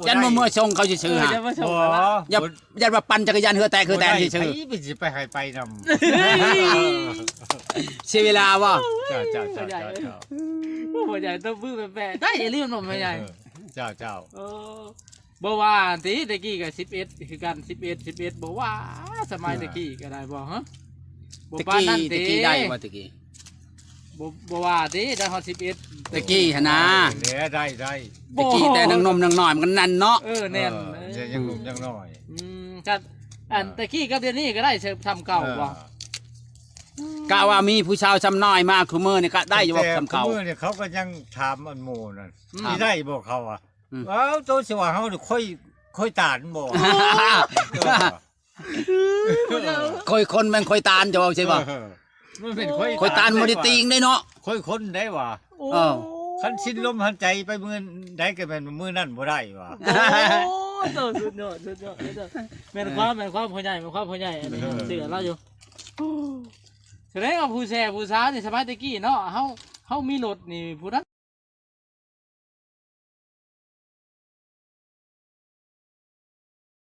ຢ້ານບໍ່ເມືອສົ່ງເຂົາຊື່ໆ ເອີ ຫາ ຢ້ານບໍ່ສົ່ງ ບໍ່ ເຂົາລະ ຢ້ານ ຢ້ານວ່າປັ່ນຈັກກະຍານເຮືອແຕກເຮືອແຕນຊື່ໆ ບໍ່ໄດ້ ໃຜຊິໄປໃຫ້ໄປນຳ ເສຍເວລາບໍ່? ເຈົ້າ ເຈົ້າ ເຈົ້າ ເຈົ້າ ໂອ້ ພໍ່ໃຫຍ່ຕົບມືແປະໆ ໄດ້ອີ່ຫຼີແມ່ນບໍ່ພໍ່ໃຫຍ່? ເອີ ເຈົ້າ ເຈົ້າ ເອີ ບໍ່ວ່າຕິ ແຕ່ກີ້ກໍສິບເອັດຄືກັນ ສິບເອັດ ສິບເອັດ ບໍ່ວ່າ ສະໄໝແຕ່ກີ້ກໍໄດ້ບໍ່ ຮະ? ບໍ່ປານນັ້ນຕິ ແຕ່ກີ້ໄດ້ບໍ່ແຕ່ກີ້? ບໍ່ ບໍ່ວ່າຕິ ໄດ້ຮອດສິບເອັດ ແຕ່ກີ້ຫັ້ນນາ ແລ້ວໄດ້ ໄດ້ ແຕ່ກີ້ແຕ່ຍັງໜຸ່ມຍັງນ້ອຍມັນກໍແໜ້ນເນາະ ເອີ ແໜ້ນ ເອີ ເອີ ຍັງໜຸ່ມຍັງນ້ອຍ ອືມ ກໍ ອັນ ເອີ ແຕ່ກີ້ກັບດຽວນີ້ກໍໄດ້ສ່ຳເກົ່າບໍ່? ເອີ ກະວ່າມີຜູ້ສາວສ່ຳນ້ອຍມາຄູ່ມື້ນີ້ກະໄດ້ຢູ່ບໍ່ ແຕ່ ສ່ຳເກົ່າ ຄູ່ມື້ນີ້ເຂົາກໍຍັງຖາມອັນໝູ່ນັ້ນ ອືມ ຊິໄດ້ບໍ່ເຂົາວ່າ ອືມ ເອົ້າ ໂຕຊິວ່າເຮົານີ້ຄ່ອຍ ຄ່ອຍຕານບໍ່? ຄ່ອຍຄົນແມ່ນຄ່ອຍຕານ ເຈົ້າເວົ້າໃຊ່ບໍ່? ເອີ ມັນເປັນຄ່ອຍ ຄ່ອຍຕານບໍ່ໄດ້ຕີງເດ້ເນາະ ຄ່ອຍຄົນໄດ້ວ່າ ໂອ້ ເອີ ຄັນສິ້ນລົມຫາຍໃຈໄປມື້ໃດກໍແມ່ນມື້ນັ້ນບໍ່ໄດ້ວ່າ ໂອ້ ໂຕ ສຸດຍອດ ສຸດຍອດ ສຸດຍອດ ແມ່ນຄວາມ ແມ່ນຄວາມພໍ່ໃຫຍ່ ແມ່ນຄວາມພໍ່ໃຫຍ່ ອັນນີ້ ເອີ ເຊື່ອລາວຢູ່ ສະແດງວ່າຜູ້ແຊຜູ້ສາວນີ້ສະໄໝແຕ່ກີ້ເນາະ ເຮົາ ເຮົາມີລົດນີ້ ຜູ້ນັ້ນ